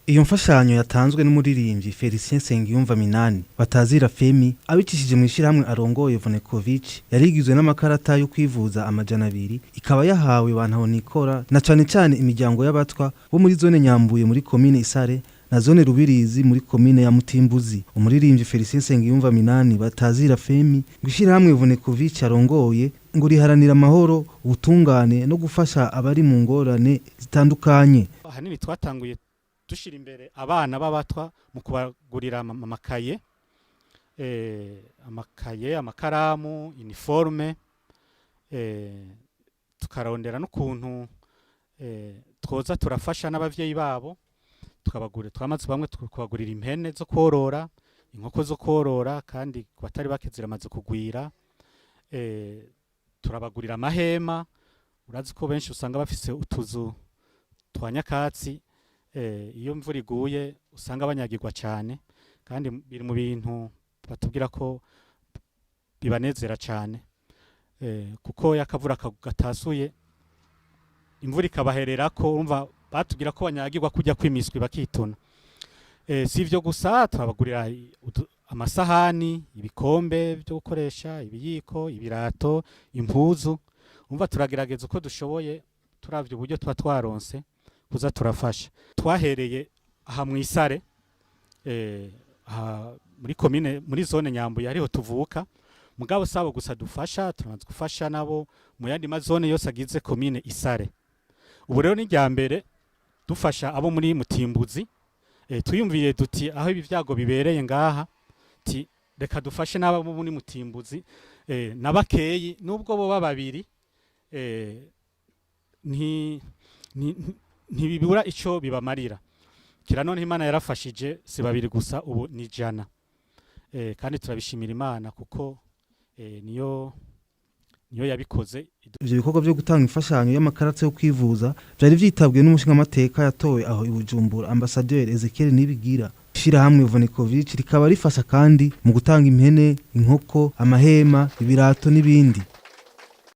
Iyo mfashanyo yatanzwe n'umuririmbyi Felicien Nsengiyumva Minani batazira Femi, abicishije mu ishyirahamwe arongoye Vonekovic, yarigizwe n'amakarata yo kwivuza 200, ikaba yahawe bantahonikora na cane cane imiryango y'abatwa bo muri zone Nyambuye muri komine Isare na zone Rubirizi muri komine ya Mutimbuzi. Umuririmbyi Felicien Nsengiyumva Minani batazira Femi ngo ishyirahamwe Vonekovic arongoye ngo riharanira amahoro, ubutungane no gufasha abari mu ngorane zitandukanye. Ahanini twatanguye dushira imbere abana b'abatwa mu kubagurira amakaye, amakaramu, uniforme, tukarondera n'ukuntu twoza turafasha n'abavyeyi babo, tukabagurira, twamaze bamwe kubagurira impene zo korora, inkoko zo korora, kandi ku batari bake ziramaze kugwira. Turabagurira amahema. Urazi ko benshi usanga bafise utuzu twa nyakatsi, iyo imvura iguye usanga banyagirwa cyane, kandi biri mu bintu batubwira ko bibanezera cyane, kuko yakavura gatasuye imvura ikabahererako, urumva batubwira ko banyagirwa kujya kwimiswi bakituna. Si ivyo gusa, turabagurira amasahani, ibikombe byo gukoresha, ibiyiko, ibirato, impuzu. Umva, turagerageza uko dushoboye, turavye uburyo tuba twaronse kuza turafasha. Twahereye aha mu Isare, aha muri komine, muri zone Nyambuye, ariho tuvuka. Mugabo sabo gusa dufasha, turamaze gufasha nabo mu yandi mazone yose agize komine Isare. Ubu rero ni rya mbere dufasha abo muri Mutimbuzi. Twiyumviye duti aho ibi vyago bibereye ngaha, ti reka dufashe n'abo muri Mutimbuzi, na bakeyi nubwo boba babiri, ntibibura ico bibamarira. Kira none Imana yarafashije, si babiri gusa, ubu ni 100. Kandi turabishimira Imana kuko niyo yabikoze. Ivyo bikorwa vyo gutanga imfashanyo y'amakarata yo kwivuza vyari vyitabwiwe n'umushingamateka yatowe aho i Bujumbura, Ambassadeur Ezekiel Nibigira. Ishirahamwe Vonekovic rikaba rifasha kandi mu gutanga impene, inkoko, amahema, ibirato n'ibindi.